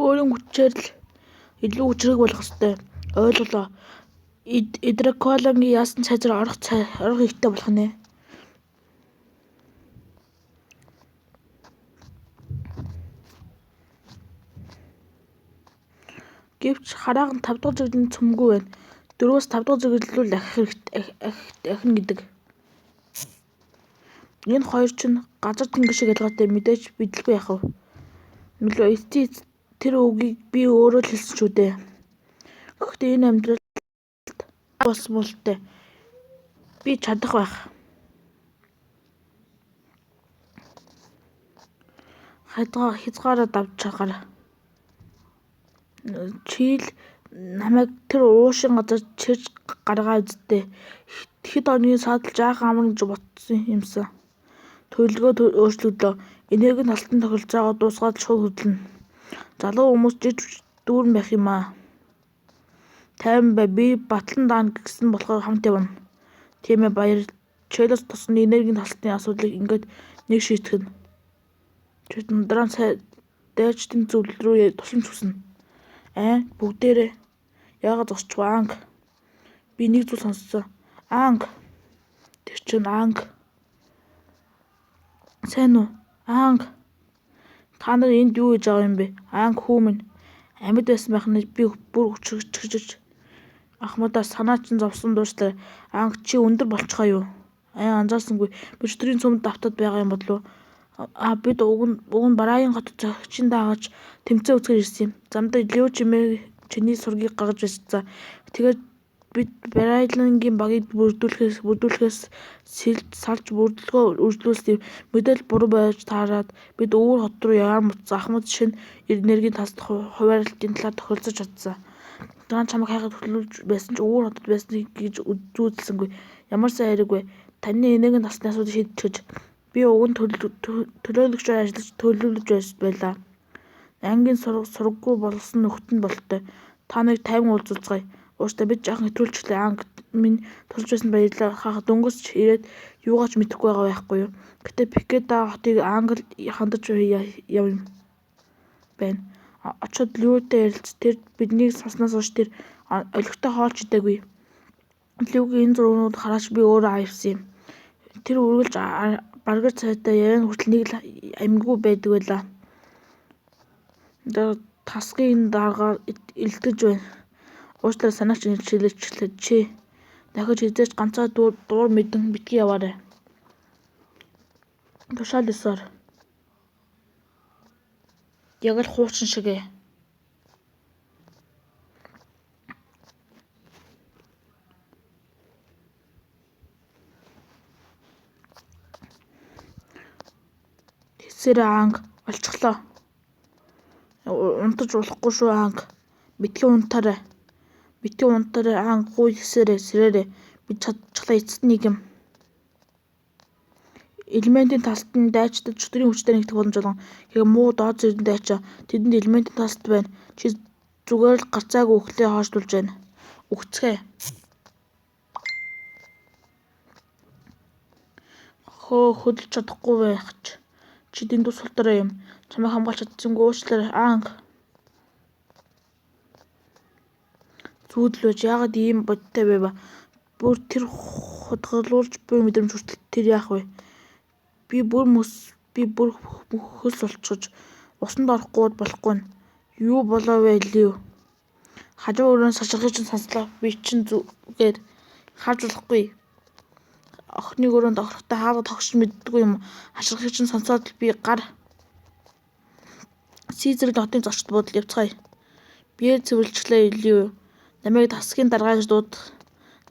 Өөрийн хүчээр л илүү хүчирхэг болох ёстой. Ойлголоо. Дракулагийн яасан цайз руу орох хэрэгтэй болох нь ээ. Гэвч хараахан 5 дахь зэрэглэл нь цөмгүй байна. 4-өөс 5 дахь зэрэглэл рүү л ахих ахина гэдэг. Энэ хоёр чинь газар тэнгэр шиг ялгаатай мэдээж бидлгүй яах вэ? Мөлөө эцсийн эцэст тэр үгийг би өөрөө л хэлсэн шүү дээ. Гэхдээ энэ амьдралд болсон муултай би чадах байх. Хязгаараа давж гар. Чи л намайг тэр уушийн газар чирч гаргаа биз дээ. Хэд хоногийн саадал жаахан амарна гэж бодсон юмсан. Төлөвлөгөө өөрчлөгдлөө. Энергийн талтан тохиролцоогоо дуусгаад шууд хөдлөнө. Залуу хүмүүс жиж дүүрэн байх юм аа. Тайван бай, би батлан даана гэсэн болохоор хамт явна. Тийм ээ баяр. Челос тосгоны энергийн талтны асуудлыг ингээд нэг шийтгэнэ. Чи дараа нь дайчдын зөвлөл рүү тусламж хүснэ. Аа бүгдээрээ яагаад зогсчих вэ Анг? Би нэг зүйл сонссон. Анг. Тэр чинь Анг. Сайн уу? Анг. Та нар энд юу хийж байгаа юм бэ? Анг хүү минь. Амьд байсан байх нь би бүр хүчирхэгжиж. Ахмадаа санаа чинь зовсон дуушлаа. Анг чи өндөр болчихоо юу? Аа анзаарсангүй. Би чөтгөрийн цөмд давтаад байгаа юм бодлоо. А бид уг нь Барагийн хотод зохичин даагаж тэмцээн үзэхээр ирсэн юм. Замдаа Лео чимээ чиний сургийг гаргаж байсан. Тэгээд бид Барайлангийн багийг бүрдүүлэхээс салж бүрдэлгөө үргэлжлүүлсэн юм. Мэдээлэл буруу байж таараад бид өвөр хот руу яаран буцсан. Ахмад шинэ энергийн талт хуваарлтын талаар тохиролцож чадсан. Дараа нь чамайг хайхад хөдөлж байсан ч өвөр хотод байсныг гэж зүүдэлсэнгүй. Ямар сайн хэрэг вэ? Таны энергийн талсны асуудлыг шийдчихэж би уг нь төлөөлөгчөөр ажиллаж төлөвлөж байлаа. Ангийн сураггүй болгосон нөхөд нь бололтой. Та нарыг тайван уулзуулцгаая. Уучлаарай бид жаахан хэтрүүлчихлээ. Анги минь тусалж байсанд баярлалаа. Хаа дөнгөж ирээд юугаа ч мэдэхгүй байгаа байхгүй юу? Гэхдээ Пикеда хотыг Англи хандаж яв юм байна. Очоод Льютэй ярилц. Тэр биднийг сонсноос хойш тэр олигтой хоол ч идээгүй. Льюгийн энэ зургуудыг хараач би өөрөө аявсан юм. Тэр үргэлж баргар цайтай яриан хүртэл нэг л амигүй байдаг байлаа. Тасгийг дараагаар илтгэж байна. Уучлаарай санаач шилжчихлээ. Чи дахиж хэзээ ч ганцаар дуур мэдэн битгий яваарай. Тушаал ёсоор. Яг л хуучин шиг ээ. Тэсэрээ Анг олчихлоо. Унтаж болохгүй шүү Анг. Битгий унтаарай. Битгий унтаарай Анг гуй тэсээрэй сэрээрэй. Би чадчихлаа эцэст нэг юм. Элементийн талт нь дайчдад чөтгөрийн хүчтэй нэгтгэх боломж олгоно. Хэрэг муу доод зэрэг дайчаа тэдэнд элементийн талт байна. Чи зүгээр л гарцаагүй үхлээ хойшлуулж байна. Үхцгээе. Хөө хөдөлж чадахгүй байх ч. Чи дэндүү сул дорой юм. Чамайг хамгаалж чадсангүй уучлаарай. Анг. Зүүдэл байж яагаад ийм бодтой байв? Бүр тэр худгалуулж буй мэдрэмж хүртэл тэр яах вэ? Би бүр мөс би бүр хөлс олчихож усанд орохгүй болохгүй нь. Юу болоо вэ Лив? Хажуу өрөөнд саширхыг чинь сонслоо. Би чинь зүгээр харж болохгүй. Охины өрөөнд орохтой хаалга тогш мэддэггүй юм. Хашгирахыг чинь сонсоод би гар Сизерийн хотын зочид буудалд явцгаая. Биеэ цэвэрлэчихлээ Лив. Намайг тасгийн даргаа гэж дууд.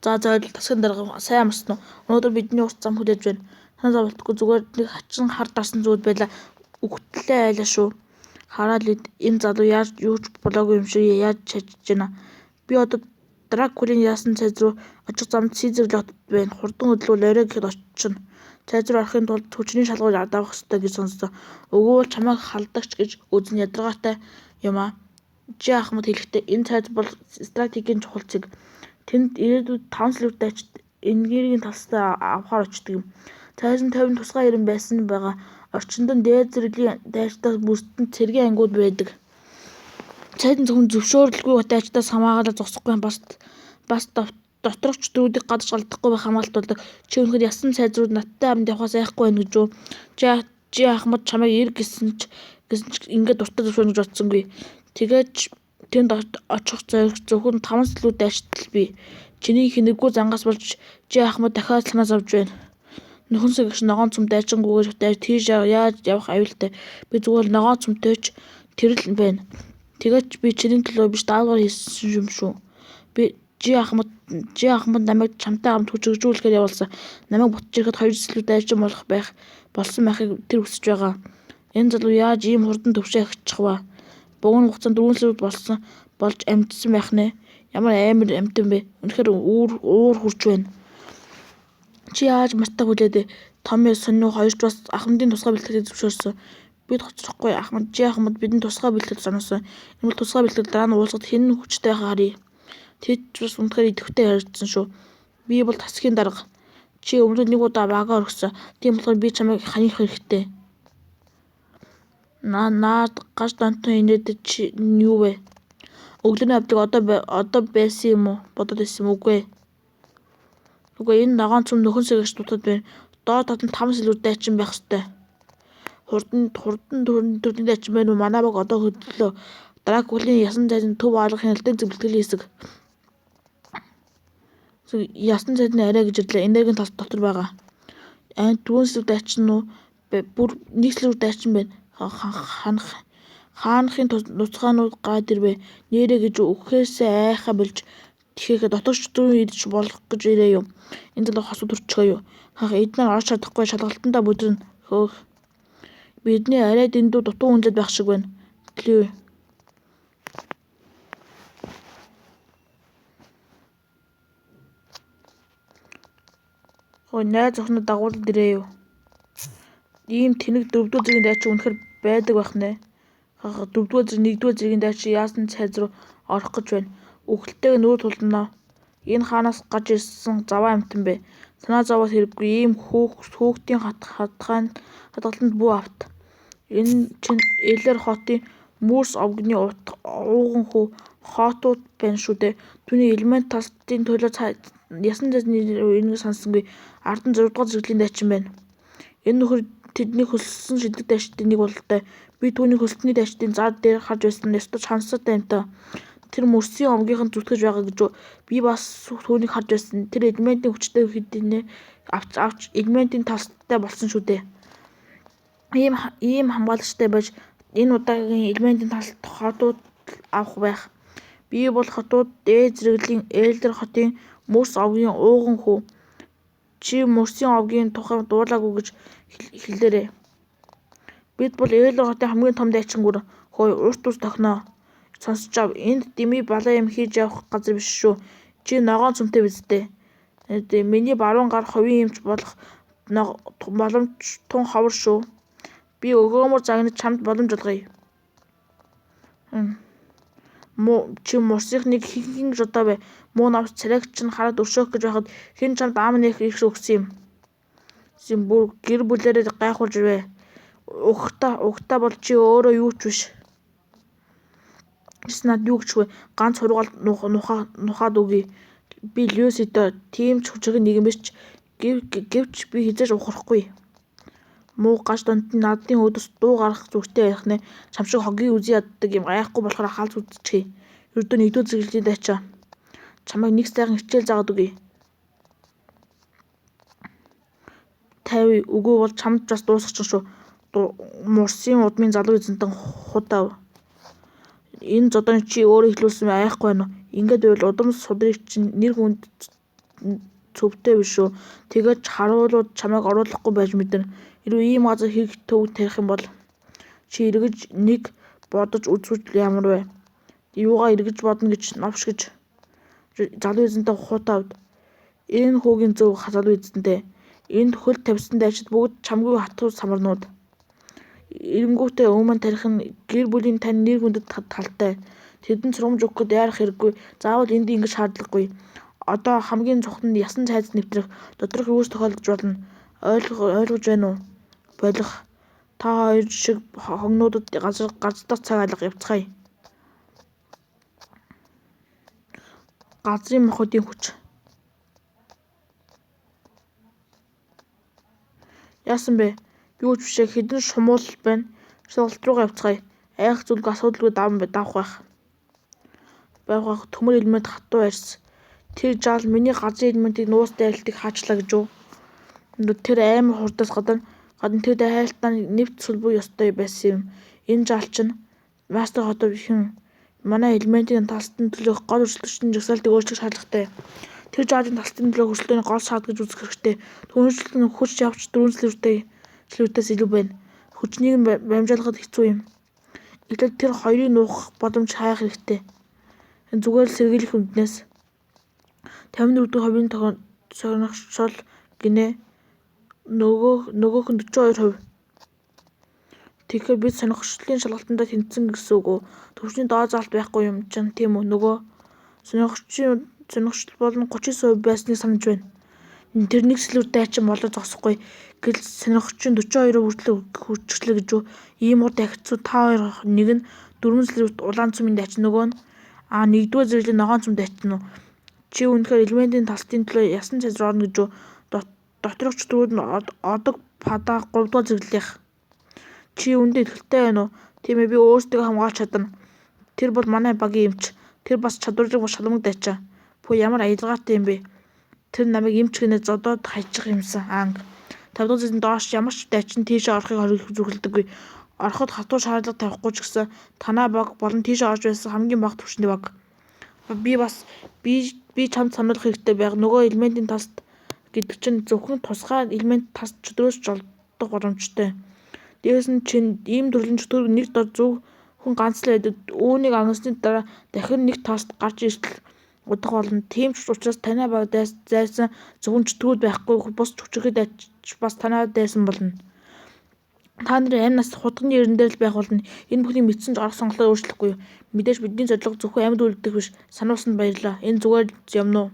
За зойл тасгийн дарга сайн амарсан уу? Өнөөдөр бидний урт зам хүлээж байна. Санаа зовлтгүй зүгээр нэг хачин хар дарсан зүуд байлаа. Үхтлээ айлаа шүү. Хараад энэ залуу яаж юу ч болоогүй юм шиг яаж чажиж байна. Би одоо Дракулийн яасан цайз руу очих замд Сизер хотод байна. Хурдан хөдөлвөл орой гэхэд очино. Цайз руу орохын тулд хүчний шалгуур давах ёстой гэж сонссон. Үгүй бол чамайг халдагч гэж үзнэ ядаргаатай юм аа. Жи Ахмад хэлэхдээ энэ цайз бол стратегийн чухал цэг. Тэнд ирээдүйд 5 сэлүүртэй дайчид энергийн талстай авахар очдог юм. Цайз нь тойрон тусгай ирэн байсан байгаа. Орчинд нь дээд зэрэглэлийн дайчдаас бүрдсэн цэргийн ангиуд байдаг. Цайзан зөвхөн зөвшөөрлгүй дайчдаас хамгаалаад зогсохгүй, бас доторх чөтгөрүүдийг гадаж алдахгүй байх хамгаалалт болдог. Чи үнэхээр ясан цайз руу надтай хамт явахаас айхгүй байна гэж үү? Чи ахмад чамайг ир гэсэн ч ингээд дуртай зөвшөөрнө гэж бодсонгүй. Тэгээд ч тэнд очих зориг зөвхөн 5 сэлүүд дайчид л бий. Чиний хинэггүй зангаас болж чи ахмад дахиад санаа зовж байна. Нөхөнсөг эгш ногоон цөм дайчингүйгээр тийш яаж явах аюултай. Би зүгээр л ногоон цөмтэй ч тэр л байна. Тэгээд ч би чиний төлөө биш даалгавар хийсэн юм шүү. Би чи ахмад намайг чамтай хамт хүчирхэгжүүлэхээр явуулсан. Намайг буцаж ирэхэд 2 сэлүүд дайчин болох байх болсон байхыг тэр хүсэж байгаа. Энэ залуу яаж ийм хурдан төвшөө ахичих вэ? Богино хугацаанд 4 сэлүүд болсон болж амьдсан байх нэ. Ямар аймар амьтан бэ? Үнэхээр уур хүрч байна. Чи яаж мартах билээ дээ? Томми Сонио хоёр ч бас Ахмадын тусгай бэлтгэлийг зөвшөөрсөн. Бид хоцрохгүй. Чи Ахмад бидэнд тусгай бэлтгэл зоносон. Энэ бол тусгай бэлтгэл, дараа нь уулзахад хэн нь хүчтэй байхаа харъя. Тэд ч бас үнэхээр идэвхтэй харагдсан шүү. Би бол тасгийн дарга. Чи өмнөд нэг удаа багаа өргөсөн. Тийм болохоор би чамайг ханих хэрэгтэй. Наад гаж донтон инээд чи юу вэ? Өглөөний авдаг одоо байсан юм уу? Бодоод байсан юм үгүй. Үгүй, энэ ногоон цөм нөхөн сэгэрч дутаад байна. Доод талд нь 5 сэлүүд дайчин байх ёстой. Хурдан төрлийн дайчин байна уу? Манай баг одоо хөдлөлөө. Дракулийн ясан цайзан төв хаалгах хяналтын зэг бэлтгэлийн хэсэг. Ясан цайз нь арай гэж ирлээ. Энергийн тал дотор байгаа. Айн 4 сэлүүд дайчин уу? Бүр 1 сэлүүд дайчин байна. Хаанахын нуцгаанууд гад ирвэ. Нэрэ гэж үхэхээсээ айхаа болж тэгэхээ дотогш чөтгөрийн идэж болох гэж ирээ юу? Энэ залуу хос өдөрчгөө юу? Хах эднэр орж чадахгүй шалгалтандаа бүдэрнэ. Хөөх. Бидний арай дэндүү дутуу үнэлээд байх шиг байна. Клю. Хөөе, найз охиноо дагуулад ирээ юу? Ийм тэнэг дөрөвдүгээр зэргийн дайчин үнэхээр байдаг байх нэ. Хах дөрөвдүгээр зэрэг нэгдүгээр зэргийн дайчин яасан цайз руу орох гэж байна. Үхэлтэйг нүүр тулнаа. Энэ хаанаас гаж ирсэн заваа амьтан бэ? Санаа зовоод хэрэггүй ийм хүүхдийн хадгалтанд бүү авт. Энэ чинь Элер хотын Мөрс овгны ууган хүү Хотууд байна шүү дээ. Түүний элемент талтын төлөө ясан цайзны ирнэ санасангүй. Ард нь 6 дугаар зэрэглэлийн дайчин байна. Энэ нөхөр тэдний хөлссөн шидлэг дайчдын нэг бололтой. Би түүний хөлсний дайчдын зар дээр харж байсан ёстой чансаатай юмтай. Тэр мөрсийн омгийнх нь зүтгэж байгаа гэж үү? Би бас түүнийг харж байсан. Тэр элементийн хүчтэй хэдийнэ авч элементийн талстай болсон шүү дээ. Ийм хамгаалагчтай байж энэ удаагийн элементийн талт хотууд авах байх. Би бол хотууд дээд зэрэглэлийн Элдер хотын Мөрс овгийн ууган хүү. Чи Мөрсийн овгийн тухай дуулаагүй гэж хэлээрэй. Бид бол Элдер хотын хамгийн том дайчин гүр. Хөөе, урт ус тохино. Сонсож ав. Энд дэмий балай юм хийж явах газар биш шүү. Чи ногоон цөмтэй биз дээ. Миний баруун гар хувийн эмч болох боломж тун ховор шүү. Би өгөөмөр загнаж чамд боломж олгоё. Чи мурсынхныг хэн хэн гэж удаа вэ? Муу навч царайг чинь хараад өршөөх гэж байхад хэн чамд ам нээх эрх өгсөн юм? Бүр гэр бүлээрээ гайхуулж ирвэ. Угтаа бол чи өөрөө юу ч биш. Чи надад юу гэж вэ? Ганц хуруугаал нухаад өгье. Би Люситэй тийм ч хүчирхэг нэгэн биш ч гэвч би хэзээ ч ухрахгүй. Муу гаж донтон наадын өөдөөс дуу гаргах зүрхтэй байх нэ. Чам шиг хогийн үзий яддаг юм гайхгүй болохоор халз үзчихье. Ердөө нэгдүгээр зэрэглэлийн дайчаа. Чамайг нэг сайхан хичээл заагаад өгье. 50 үгүй бол чамд бас дуусгачих шүү. Мурсын удмын залуу эзэнтэн худав. Энэ зодон чи өөрөө эхлүүлсэн айхгүй байна уу? Ингээд байвал удам судрыг чинь нэр хүнд цөвтэй биш үү? Тэгээд ч харуулууд чамайг оруулахгүй байж мэднэ. Хэрвээ ийм газар хэрэг төв тавих юм бол чи эргэж нэг бодож үзвэл ямар вэ? Юугаа эргэж бодно гэж новш гэж залуу эзэнтэй хуутавд. Энэ хүүгийн зөв залуу эзэнтэй. Энд хөл тавьсан дайчид бүгд чамгүй хатуу самарнууд. Эренгүүтээ өмнө тарих нь гэр бүлийн тань нэр хүндэд талтай. Тэдэнд сургамж өгөх гээд яарах хэрэггүй. Заавал энд ингэж шаардлагагүй. Одоо хамгийн цухтанд ясан цайз нэвтрэх доторх юу ч тохиолдож болно. Ойлгож байна уу? Болох. Та хоёр шиг хогнуудад газар газардах цаг алга явцгаая. Газрын махбодын хүч. Яасан бэ? Юу ч бишээ хэдэн шумуул байна. Шалгалт руугаа явцгаая. Айх зүйлгүй асуудалгүй даван давах байх. Байх төмөр элемент хатуу арьс. Тэр жаал миний газрын элементийг нууц дайралтыг хаачлаа гэж үү? Тэр амар хурдаас гадна тэр дайралтаа нэвт сүлбүү ёстой байсан юм. Энэ жаал чинь мастер хотов хэн манай элементийн талстын төлөөх гол өрсөлдөгчдийн жагсаалтыг өөрчлөх шаардлагатай. Тэр жаалын талстын төлөөх өрсөлдөөний гол шаад гэж үзэх хэрэгтэй. Түүнчлэн нь хүч явж 4 сэлвэртээс илүү байна. Хүчнийг нь баримжаалахад хэцүү юм. Эхлээд тэр хоёрыг нуух боломж хайх хэрэгтэй. Зүгээр л сэргийлэх үнднээс 54 дэх хувийн сонирхшол гинэ. Нөгөөх нь 42%. Тэгэхээр бид сонирхолтой шалгалтандаа тэнцсэн гэсэн үг үү? Төвшний доод заалт байхгүй юм чинь тийм үү? Нөгөө сонирхогч болон 39% байсныг санаж байна. Тэр нэг сэлүүр дайчин болоо зогсохгүй. Гэтэл сонирхогчийн 42% хүртэл хүчгэлээ гэж үү? Ийм урт ахицуу та хоёр нэг нь 4 сэлүүрт улаан цөмийн дайчин нөгөө нь нэгдүгээр зэрэглэлийн ногоон цөм дайчин уу? Чи үнэхээр элементийн талтын төлөө ясан цайз руу орно гэж үү? Доторх чөтгөрүүд нь одог падаа 3 дугаар зэрэглэлийнх. Чи үүндээ итгэлтэй байна уу? Тийм ээ, би өөрсдийгөө хамгаалж чадна. Тэр бол манай багийн эмч. Тэр бас чадварлаг шалмаг дайчин. Пүү ямар аялгаатай юм бэ? Тэр намайг эмч гинэ зодоод хайчих юмсан. Аанг. 5 дахь зэрэглэлийн доош ямар ч дайчин тийшээ орохыг зөвшөөрдөггүй. Ороход хатуу шаардлага тавихгүй ч гэсэн танай баг болон тийшээ орж байсан хамгийн бага түвшний баг. Би бас би чамд сануулах хэрэгтэй байх. Нөгөө элементийн талст гэдэг чинь зөвхөн тусгай элемент тас чөтгөрөөс жолдох боломжтой. Дээрээс нь чинь ийм төрлийн чөтгөр нэг дор зөвхөн ганц л байдаг. Үүнийг ангисны дараа дахин нэг талст гарч иртэл удах болно. Тийм ч учраас танай баг зайсан зөвхөн чөтгөрүүд байхгүй бус хүчирхэг дайч бас танай дайсан болно. Та нарын амь нас хутганы эрен дээр л байх болно. Энэ бүхнийг мэдсэн ч арга сонголтоо өөрчлөхгүй. Мэдээж бидний зорилго зөвхөн амьд үлдэх биш. Сануулсанд баярлалаа. Энэ зүгээр юм уу?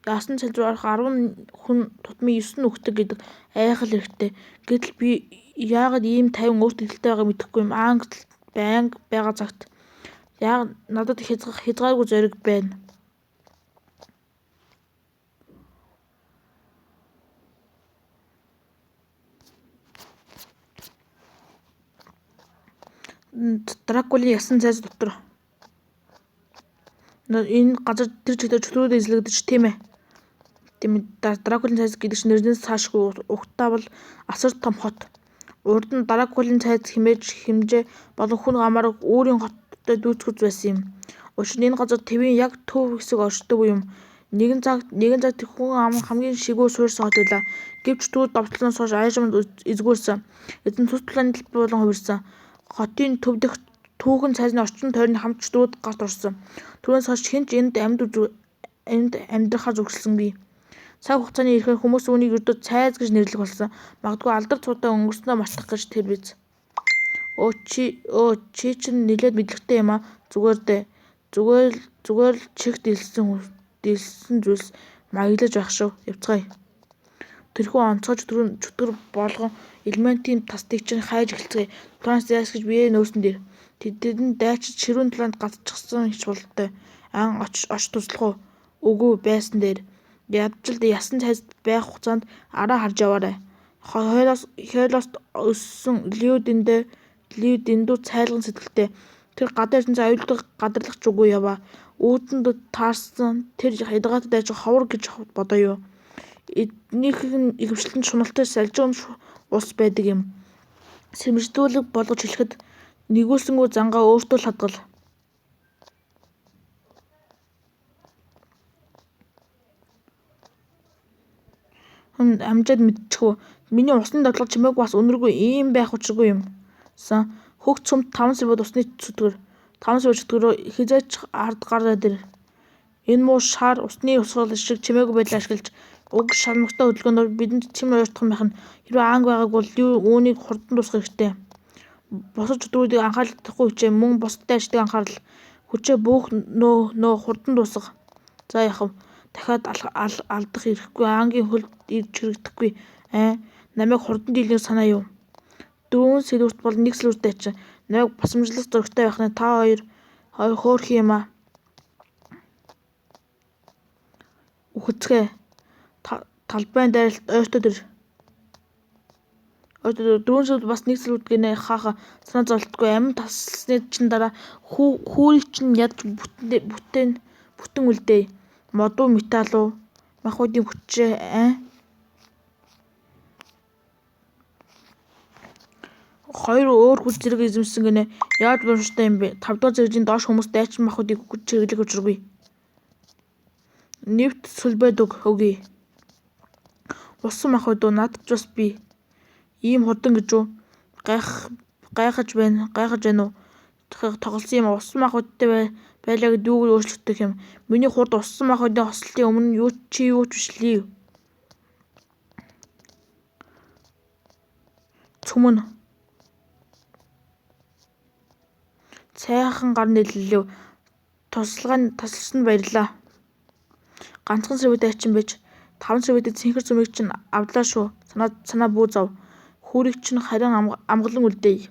Яасан цалин руу орох 10 хүн тутмын 9 нь үхдэг гэдэг айхал хэрэгтэй. Гэтэл би яагаад ийм тайван өөртөө итгэлтэй байгааг мэдэхгүй юм. Анги байнга байгаа цагт яг надад хязгааргүй зориг байна. Дракулийн ясан цайз дотор энэ газар тэр чигтээ чөтгөрүүд эзлэгдэж тийм ээ. Тийм Дракулийн цайз гэдэг чинь нэрнээс цаашгүй угтаа бол асар том хот. Урд нь Дракулийн цайз хэмээж хэмжээ болон хүн амаар өөрийн хоттой дүйцэхүйц байсан юм. Учир нь энэ газар тивийн яг төв хэсэг оршдог юм. Нэгэн цаг тэр хүн ам хамгийн шигүү суурьсан хот байлаа. Гэвч чөтгөрүүд довтлоноос хойш аажимд эзгүүрсэн. Эзэн цус тулааны дэлбэр болон хувирсан. Хотын төв дэх түүхэн цайзны орчин тойрны хамт чөтгөрүүд гарт орсон. Түүнээс хойш хэн ч энд амьдрахаар зөвшөөрсөнгүй. Цаг хугацааны ирэхээр хүмүүс үүнийг ердөө цайз гэж нэрлэх болсон. Магадгүй алдар цуудаа өнгөрснөө мартах гэж тэр биз. Өө чи чинь нэлээд мэдлэгтэй юм аа. Зүгээр дээ. Зүгээр л чихд дэлсэн зүйлс маяглаж байх шүү. Явцгаая. Тэрхүү онцгой чөтгөр болгон элементийн тастыг чинь хайж эхэлцгээе. Тулаанаас зайлсхийж биеэ нөөсөн дээр. Тэдэнд дайчид ширүүн тулаанд гацчихсан ч бололтой. Ан оч туслах уу? Үгүй байсан дээр. Ядаж л ясан цайзад байх хугацаанд араа харж яваарай. Хейлост өссөн Лиу дэндүү цайлган сэтгэлтэй. Тэр гадаа ертөнцийн аюултай гадарлах ч үгүй яваа. Үүдэнд таарсан тэр ядаргаатай дайчин ховор гэж бодоо юу? Эднийх нь ихэвчлэн шуналтай салжиган улс байдаг юм. Сэрэмжлүүлэг болгож хэлэхэд нигүүлсэнгүй зангаа өөртөө л хадгал. Амжаад мэдчих үү. Миний усны давталга чимээгүй бас үнэргүй ийм байх учиргүй юм. Сан хөх цөмт 5 сэвэд усны чөтгөр 5 сэвэд чөтгөрөө хэзээ ч ард гараад ир. Энэ муу шар усны урсгал шиг чимээгүй байдлаа ашиглаж уг шалмагтай хөдөлгөөнд бидэнд чим ойртох байх нь хэрвээ анги байгааг бол үүнийг хурдан дуусгах хэрэгтэй. Бусад чөтгөрүүдийг анхаарал татахгүй хичээ мөн бусад дайчдыг анхаарал хүчээ бөөх нөө хурдан дуусга. За яхав дахиад алдах эрхгүй ангийн хөл ирж хэрэгдэхгүй. Намайг хурдан дийлэх санаа юу? 4 сэлүүрт бол 1 сэлүүрт дайчин. Намайг босомжлох зоригтой байх нь та хоёр хөөрхий юм аа. Үхэцгээ. Талбайн дайралт ойртоод ир. 4 сард бас нэг сар гинэ хааха санаа зовлтгүй амин тасласны чинь дараа хүүрийг чинь ядаж бүтэн үлдээе. Модуу металл уу? Махбодын хүчээ аа? Хоёр өөр хүч зэрэг эзэмшсэн гинэ. Яаж боломжтой юм бэ? 5 дугаар зэргийн доош хүмүүс дайчин махбодын хүч хэрэглэх учиргүй. Нефть сүлбээд өгье. Усан махбод уу? Надад ч бас бий. Ийм хурдан гэж үү? Гайхаж байна. Гайхаж байна уу? Тоглосон юм. Усан махбодтой байлаа гэд юуг өөрчлөгдөх юм? Миний хурд усан махбодын хослолтын өмнө юу чи юу ч биш лив. Цөмөн. Сайхан гар нийллээ. Туслалгаа тасалсанд баярлалаа. Ганцхан сэвэд айчин байж 5 сэвэдийн цэнхэр сүмийг чинь авлаа шүү. Санаа бүү зов. Хүүрийг чинь харин амгалан үлдээе.